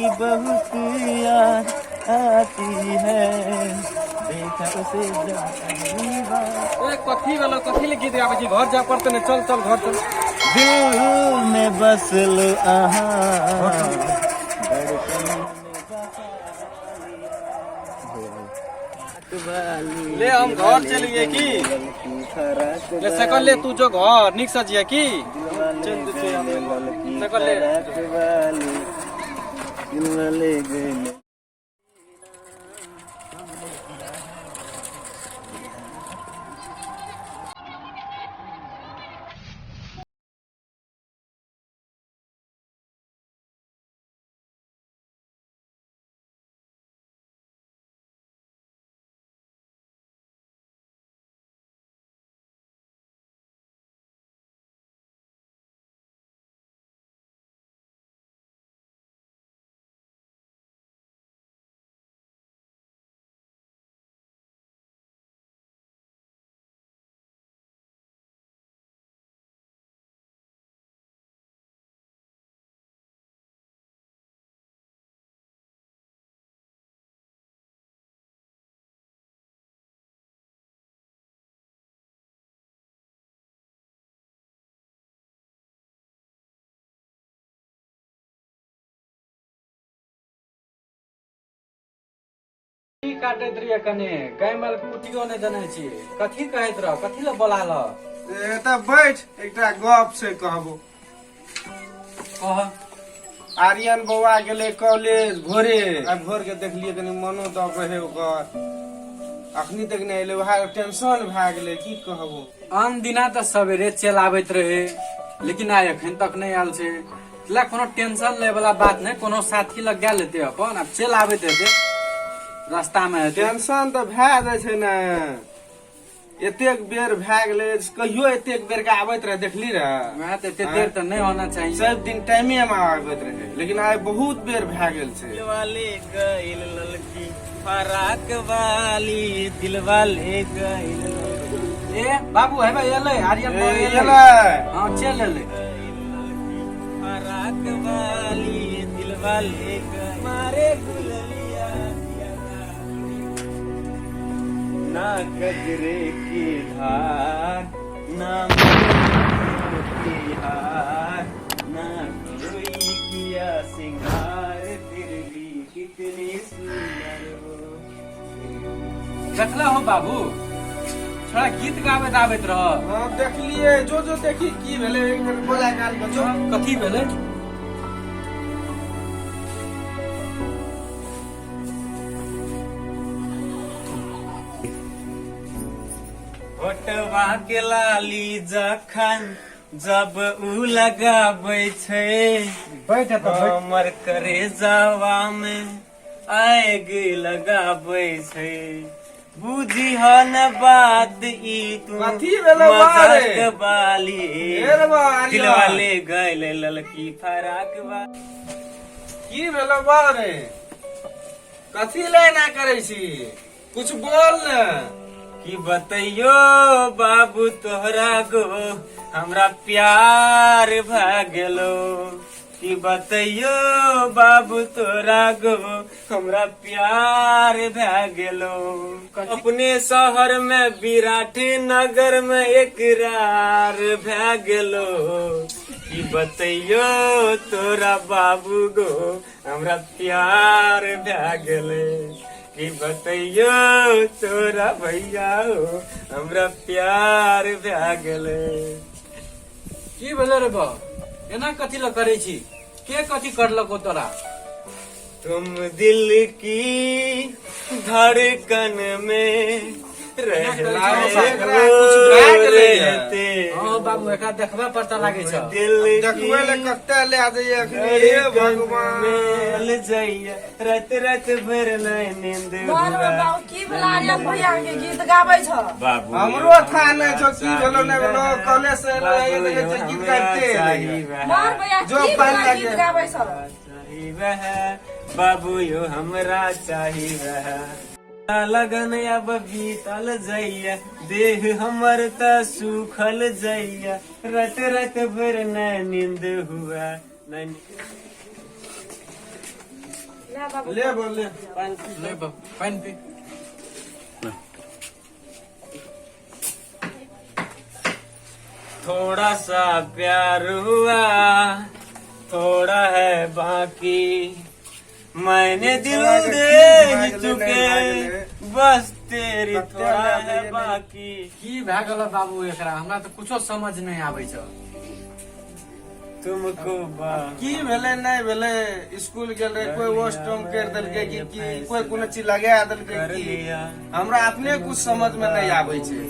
की बहुत याद आती है, देखा उसे जब पहली बार। ए कथी भेलो, कथी ले गीत गाबै छी? घर जाय पड़तै ने। चल चल, घर चल। दिल में बसल अहाँ, धड़कन में बसा लिया। ले हम घर चलिए की? ले सकल ले, तू जो घर नीक से जिया की। चल तू चल। सकल ले। दिल ले गए। की काटैत रहियै कने गाय माल कुटियो नहि देने छी। कथी कहैत रह, कथी लए बोला ल? एतऽ बैठ, एकटा गप से कहबो। कह। आर्यन बौआ गेलै कॉलेज भोरे। आ भोर के देखलियै, कनि मनो दब रहे ओकर। अखनी तक नहि एलै, वएह टेंशन भए गेलै। की कहबो। आन दिना तऽ सवेरे चलि आबैत रहे, लेकिन आइ एखन तक नहि आयल छै। ला कोनो टेंशन लै वाला बात नहि। कोनो साथी लग गेल हेतै अपन, आब चलि आबैत हेतै, रास्ता मे हेतै। टेंशन तऽ भए जाइ छै ने। एतेक बेर भए गेलै, कहियो एतेक बेर के आबैत रहे देखली रहे? वएह तऽ, एते देर तऽ नहि होना चाहिए। सब दिन टाइमे मे आबैत रहे, लेकिन आइ बहुत बेर भए गेल छै। दिलवाले गइल ललकी फराक वाली, दिलवाले गइल ललकी। ए बाबू, हेबे एलै आर्यन। ए, बाबू एलै। एलै। हँ, चलि एलै। फराक वाली, दिलवाले गइल मारे गुललिया, ना गजरे की धार, ना मोती हार, ना कोई किया सिंगार, फिर भी कितनी सुंदर हो। देखला हो बाबू, छोड़ा गीत गाबैत आबैत रह। हँ, देखलियै। जो जो, देखी की भेलै। एक बेर बोला काल के जो। कथी भेलै? होटवा के लाली जखन जब उ लगाबै छै, बैठ एतऽ, बैठ। हमर करे जावा में आग लगाबै छै। बुझिह न बात ई तू कथी भेलौ बा रे? मजाक वाली, हे रे बा, आर्या। दिलवा ले गइल ललकी फराक वाली। की भेलौ बा रे? कथी ले एना करै छी? कुछ बोल ने। की बतैयो बाबू तोहरा गो, हमरा प्यार भए गेलो। की बतैयो बाबू तोरा गो, हमरा प्यार भए गेलो। अपने शहर में विराट नगर में एकरार भए गेलो। की बतैयो तोरा बाबू गो, हमरा प्यार भए गेलै। की बतैयो तोरा भैया हो, हमरा प्यार भए गेलै। की भेलै रे बा, एना कथी लए करै छी? के कथी करलको तोरा? तुम दिल की धड़कन में रहते एकरा कुछ भए गेलैए। रहते। हँ बाबू, एकरा देखबे पर तऽ लागै छ। दिल देखबै ले की कते ले जाइए अखनी। हे भगवान। मिल जाइए, रात रात भर नहीं नींद बाल हुआ। बाबू, की भेला? आर्यन भैया के गीत गाबै छ। बाबू हमरो था नहि छौ, की भेलो नहि भेलो। कॉलेज से एलो, बाबू देखै यो छियै गीत हमरा गाबिते चाही एलैए। वह। मार भैया, जो की पानि भेला लागे। गीत गाबै छ? चाही वह, बाबू यो हमरा चाही वह। लगन अब बीतल जइया, देह हमर त सूखल जइया, रत रत भर न नींद हुआ न। ले बाबू ले बोल ले पानि पी। ले बाबू पानि पी। थोड़ा सा प्यार हुआ, थोड़ा है बाकी, मैंने दिल दे ही चुके, बस तेरी थोड़ा है बाकी। की भए गेल बाबू एकरा? हमरा तऽ कुछो समझ नहि आबै छै। तुमको की भेलै नहि भेलै, स्कूल गेल रहे, कोई वॉशरूम कर देलकै कि की, कोई कोनो चीज लगा देलकै कर की, लिया। हमरा अपने कुछ समझ में नहीं आबै छै।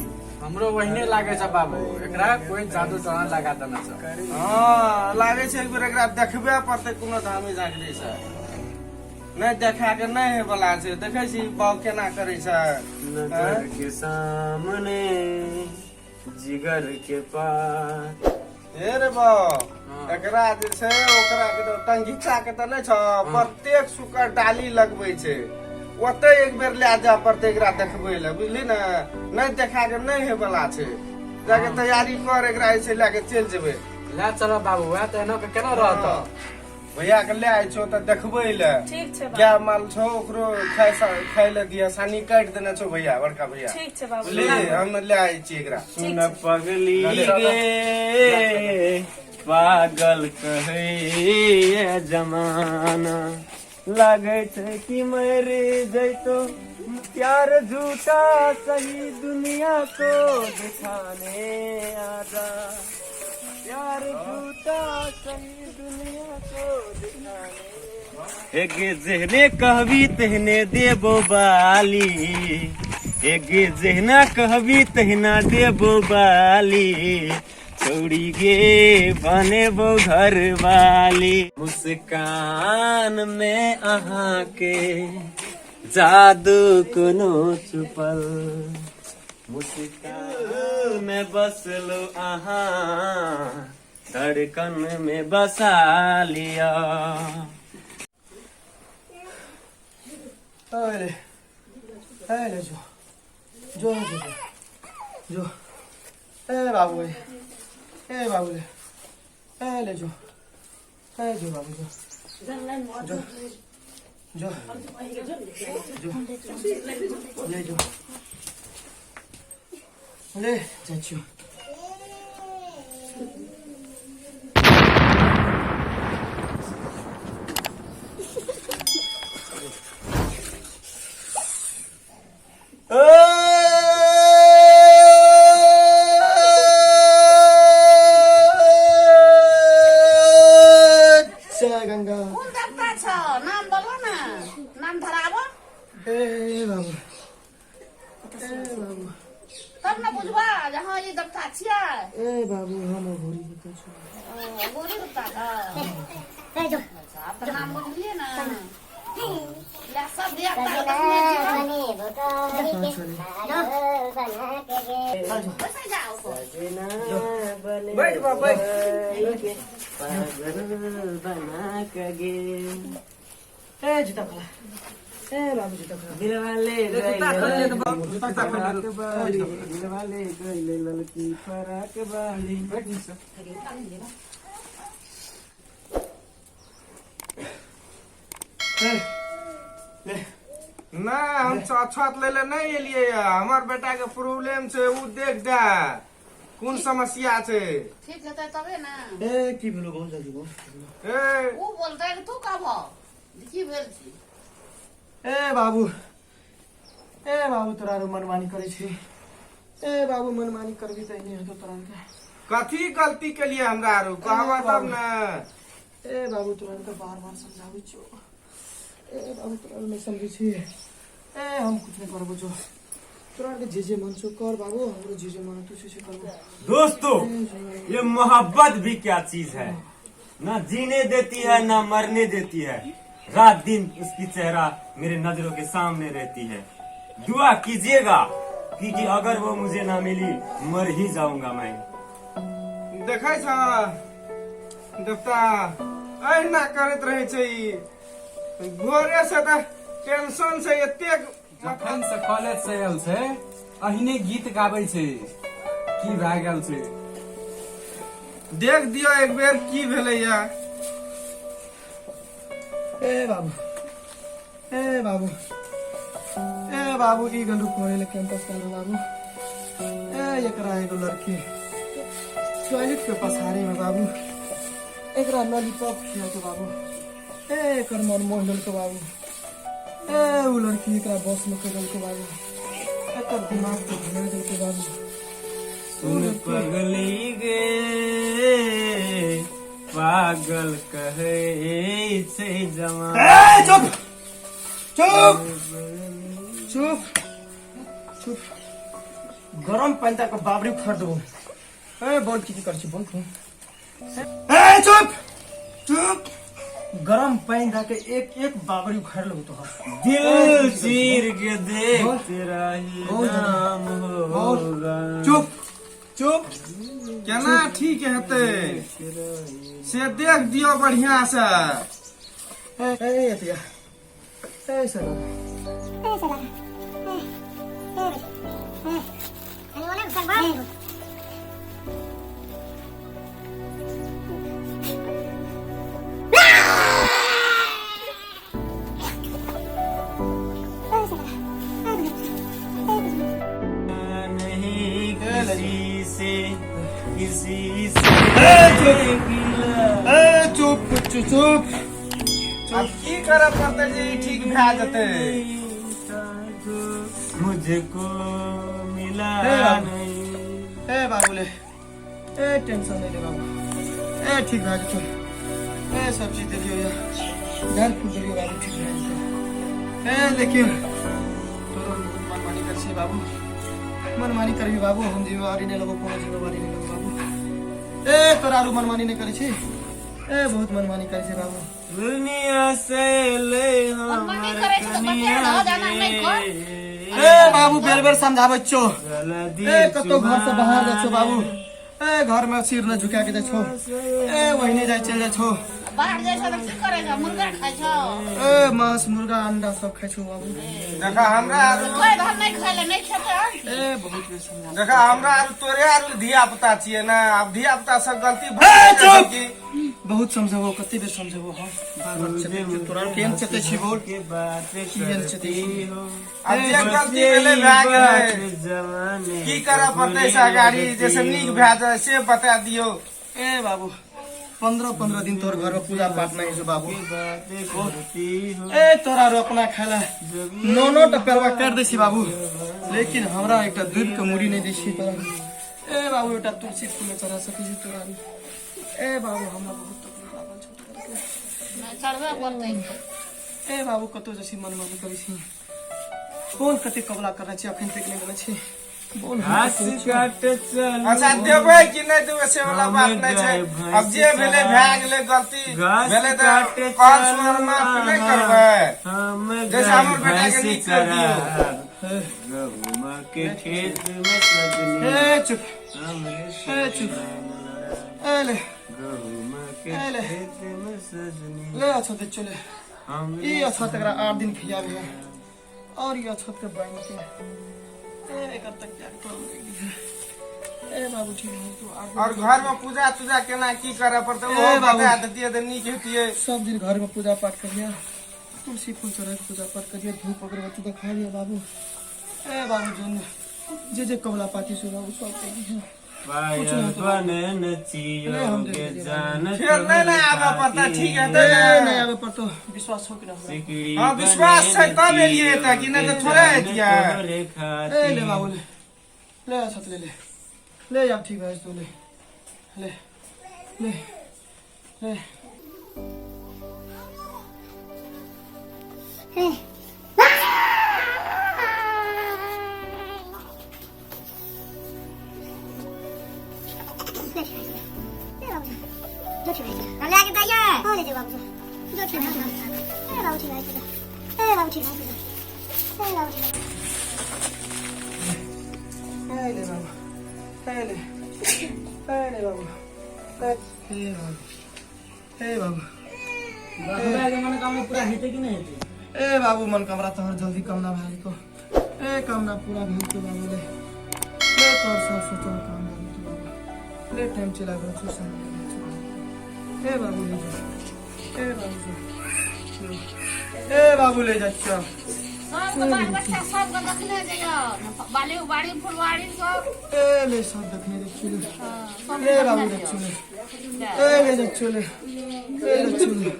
हमरो वहिने लागै छै बाबू, एकरा कोई जादू टोना लगा देने छै। हँ, लागै छै एक बेर एकरा देखबे पड़तै कोनो धामी झाँकरी से। नहि देखा के नहि होय वाला छै। देखै छी बाउ केना करै छै। नजर के सामने जिगर के पास। हे रे बाउ, हँ। एकरा जे छै ओकरा के तऽ टंघिचा के तऽ नहि छौ, प्रत्येक शुक्र डाली लगबै छै, ओतै एक बेर लए जाय पड़तै एकरा देखबै लए, बुझली ने? नहि देखा के नहि होय वाला छै। जाके तैयारी कर, एकरा जे छै लए के चलि जेबै। ले चल बाबू, वएह तऽ एना के केना रहत? भैया के ले आइ छौ तऽ देखबै लए। ठीक छै बाबू। गाय माल छौ, ओकरो खाय खाय लए दिया, सानी काटि देने छौ भैया, बड़का भैया। ठीक छै बाबू। बुझली, हम ले आइ छी एकरा। सुन पगली गे, पागल कहैए जमाना, लागै छै कि मरि जैतो, प्यार झूठा सही दुनिया को दिखाने आजा, प्यार झूठा सही दुनिया को दिखाने। हे गे जेहने कहबी तेहने देबो बाली, हे गे जेहना कहबी तेहना देबो बाली, छौड़ी गे बनेबो घर वाली। मुस्कान में अहाँ के जादू कोनो छुपल, मुस्कान में बसलो अहाँ, धड़कन में बसा लिया। अरे अरे, जो जो जो जो, ए बाबू, ए बाबू, ले ए ले जो, ए जो बाबू, जो जो जो जो, ले जो, ले जाइ छियौ। जय गंगा। कोन देवता छ? नाम बोलो न, नाम धराबो। ए बाबू, ए बाबू। तब न बुझबा जे हँ ई देवता छियै। ए बाबू, हम अघोरी देवता छी। ओ, अघोरी देवता छ। अच्छा, आब तऽ नाम बुझलियै ने। इएह सब धिया पुता के देखने छियै। बैसै जाउ। बैठ बा, बैठ। पागल बना के गे। ए जुत्ता खोला, ए बाबू, जुत्ता खोला। दिलवाले जुत्ता खोल ले तऽ बाबू, जुत्ता खोल ले। बाली, दिलवाले गइले ललकी फराक बाली। ए ले। नहि, हम छत लै लए नहि एलियै ये। हमर बेटा के प्रॉब्लम छै, उ देख दे कोन समस्या छै। ठीक हेतै तबे ने। ए, की भेलो? बहुत जल्दी, बहुत। ए। उ बोलतै कि तू कहबो जे की भेल छी? ए बाबू, ए बाबू, तोरा आरो मनमानी करै छी। ए बाबू, मनमानी करबी तऽ एहने हेतौ तोरा आरके। कथी गलती केलियै हमरा आरू, कहबा तब ने। ए बाबू, तोरा आरके बार बार समझाबै छियौ। ए बाबू, तोरा आर नहि समझै छी। ए, हम कुछ नहि करबो जो, तोरा आरके जे जे मन छौ कर बाबू, हमरो जे जे मन हेतौ से से करबो। दोस्तों, ये मोहब्बत भी क्या चीज है, ना जीने देती है ना मरने देती है। रात दिन उसकी चेहरा मेरे नजरों के सामने रहती है। दुआ कीजिएगा क्योंकि अगर वो मुझे ना मिली, मर ही जाऊंगा मैं। देखै छ देवता, अहिना करैत रहै छै ई। भोरे से तऽ टेंशन छै एतेक। जखन से कॉलेज से आयल छै, अहिने गीत गाबै छै। की भए गेल छै? देख दियौ एक बेर की भेलैया। ए बाबू। ए बाबू ए बाबू ई गेलू पढ़े ले कैंपस गेलू बाबू ए एकरा एगो लड़की टॉयलेट के पसारे में बाबू एकरा लॉलीपॉप खिया के बाबू ए एकर मन मोह लेलको बाबू ए उ लड़की एकरा बस में कर देलको बाबू एकर दिमाग के घुमा देलको बाबू सुन पगली गे पागल कहे छै जवान ए चुप चुप चुप चुप गरम पानि तक बाबरी फाड़ देबो ए बोल की की कर छी बोल तू ए चुप चुप गरम पानि दऽ के एक एक बाबरी उखाड़ लेबो तोहर दिल चीर के देख बोल। तेरा ही बोल। नाम बोल। होगा चुप चुप केना ठीक हेतै से देख दियौ बढ़िया से ए ए अतिया ए सर नहीं किसी से किसी से गिला। ए चुप चुप चुप आब की करऽ पड़तै जे ई ठीक भए जेतै मुझको मिला हे राम। नहीं ए बाबू ले ए टेंशन नहीं ले बाबू ए ठीक भए जेतौ ए सब चीज देलियौ या घर फूल देलियौ बाबू ठीक भए जेतौ ए लेकिन तोरो बहुत मनमानी करै छी बाबू मनमानी करबी बाबू हम जिम्मेवारी नहि लेबो कोनो जिम्मेवारी नहि लेबो बाबू ए तोरा आरू मनमानी नहि करै छी ए बहुत मनमानी करै छै बाबू दुनिया से ले मनमानी करै छै तऽ बतेल रह, जाना नहि कर। ए बाबू बेर बेर समझाबै छियौ ए कतौ घर से बाहर जाइ छौ बाबू ए घर में सिर न झुका के जाइ छौ ए वहीने जाइ चलि जाइ छौ बाहर जाइ छौ तऽ की करै छौ मुर्गा खाइ छौ ए मांस मुर्गा अंडा सब खाइ छौ बाबू देखा हमरा आरू कोइ धान नहि खाइ ले नहि खेतै आर की? ए बहुत बेर समझा देखा हमरा आरू तोरे आरू धिया पुता छियै ने आब धिया पुता सब गलती ए, भऽ चुप! की बहुत समझाबो कते बेर समझाबो हम बार बार चेतै छियौ तोरा केहन चेतै छी बोल के बात केहन चेतै छी करती हो आब जे गलती भेलै भए गेलै की करऽ पड़तै से अगाड़ी जैसे नीक भए जाय से बता दियौ ए बाबू 15 15 दिन तोहर घर में पूजा पाठ नहीं छौ बाबू ए तोरा आरू अपना खाय ला नौ नौ टा पेरवा काटि दै छी बाबू लेकिन हमरा एकटा दूध के मुड़ी नहि दै छी तोरा ए बाबू एकटा तुलसी फूल नहि चढ़ा सकै छी तोरा आरू ए बाबू हमरा बहुत तकलीफ लागल छौ तोरा के। नहि चढ़बे पड़तै ए बाबू कतौ जाइ छी मनमानी करै छी बोल कते कबला करने छी अखन तक नहि देने छी बोल घास काट चलू अच्छा देबै कि नहि देबै से वाला बात नहि छै आब जे भेलै भए गेलै गलती घास भेलै तऽ काट कहल चलू सुनल माफ नहि करबै हम जैसे हमर बेटा के भैंस नीक कर दियौ। चराब, गहुमा के खेत में सजनी ए चुप हमरे ए चुप ए ले गहुमा के ए ले। खेत में सजनी ले अच्छा ते चले हमरे ई अच्छा तकरा 8 दिन खियाबे और ई अच्छा के बन के ए एकर तक क्या तो ए बाबू ठीक है तू 8 दिन और घर में पूजा तूजा केना की करऽ पड़तै ए ओहो बाबू। बता दैतियै तऽ नीक हेतियै सब दिन घर में पूजा पाठ करिए तुलसी फूल चढ़ा के पूजा पाठ करिए धूप अगरबत्ती दिखा दिया बाबू ए बाबू जोन जे जे कमला पाती सो बाबू सब करिए पायल बने नचियो ले हम दे के देबै। जान फेर नहि ने आबऽ पड़तै ठीक हेतै ए ने नहीं आवे पर तो विश्वास हो कि ना हमरा? सिकड़ी हाँ, विश्वास छै तब एलियै एतऽ, कि नहि तऽ थोड़े एतियै। ए ले बाबू ले ले छत ले ले ले अब ठीक है तू ले ले ले ले ए ले बाबू ए ले ए ले बाबू ए बाबू ए बाबू मनोकामना पूरा हेतै कि नहि हेतै ए बाबू मनोकामना तोहर जल्दी कामना भए जेतौ ए कामना पूरा भेल तो बाबू ले ले तोहर सब सोचल काम भए जेतौ बाबू ले टाइम चला गेल छौ समय ए बाबू ले जो ए बाबू जो छियो। ए बाबू ले जाइ छियो। सबके बाल बच्चा सबके देखने जइयो बाली उबारी फुलवारी सब। ए ले सब देखने जाइ छियो ले। सब ले बाबू जाइ छियो ले। ए ले जाइ छियो ले। ए जाइ छियो ले।